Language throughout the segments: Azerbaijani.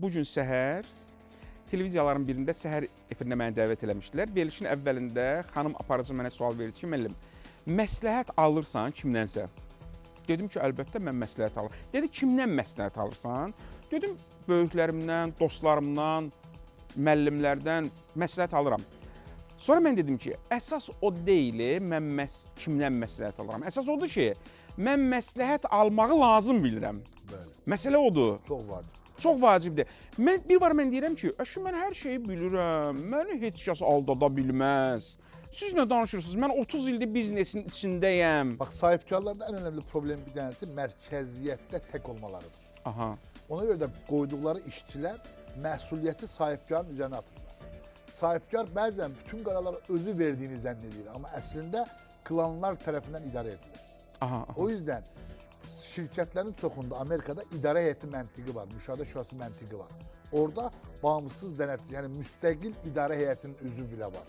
Bu gün səhər televiziyaların birində səhər efirinə məni dəvət eləmişdilər. Verilişin əvvəlində xanım aparıcı mənə sual verdi ki, müəllim, məsləhət alırsan kimdənsə? Dedim ki, əlbəttə mən məsləhət alıram. Dedi, kimdən məsləhət alırsan? Dedim, böyüklərimdən, dostlarımdan, müəllimlərdən məsləhət alıram. Sonra mən dedim ki, əsas o deyil, mən kimdən məsləhət alıram. Əsas odur ki, mən məsləhət almağı lazım bilirəm. Bəli. Məsələ odur. Çox vacib. Çox vacibdir. Mən bir var mən deyirəm ki, əşi mən hər şeyi bilirəm. Məni heç kəs aldada bilməz. Siz nə danışırsınız? Mən 30 ildir biznesin içindəyəm. Bak sahipkarlarda en önemli problem bir tanesi merkeziyette tek olmalarıdır. Aha. Ona göre de koydukları işçiler məsuliyyəti sahipkarın üzerine atırlar. Sahipkar bazen bütün kararları özü verdiğini zannediyor ama aslında klanlar tarafından idare edilir. Aha. Aha. O yüzden şirketlerin çoxunda Amerika'da idare heyeti məntiqi var, müşahidə şurası məntiqi var. Orada bağımsız denetçi, yani müstəqil idare heyetinin üzvü bile var.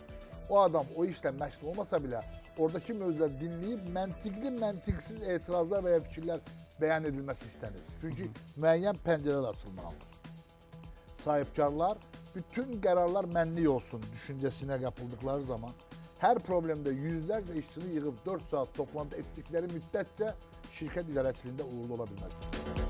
O adam o işle məşğul olmasa bile oradaki mövzuları dinleyip məntiqli, məntiqsiz etirazlar veya fikirler beyan edilmesi istenir. Çünkü müəyyən pəncərələr açılmalıdır. Sahipkarlar bütün qərarlar mənlik olsun düşüncesine kapıldıkları zaman her problemde yüzlerce işçini yığıp 4 saat toplantı ettikleri müddetçe şirket idarəçiliyində uğurlu ola bilməzlər.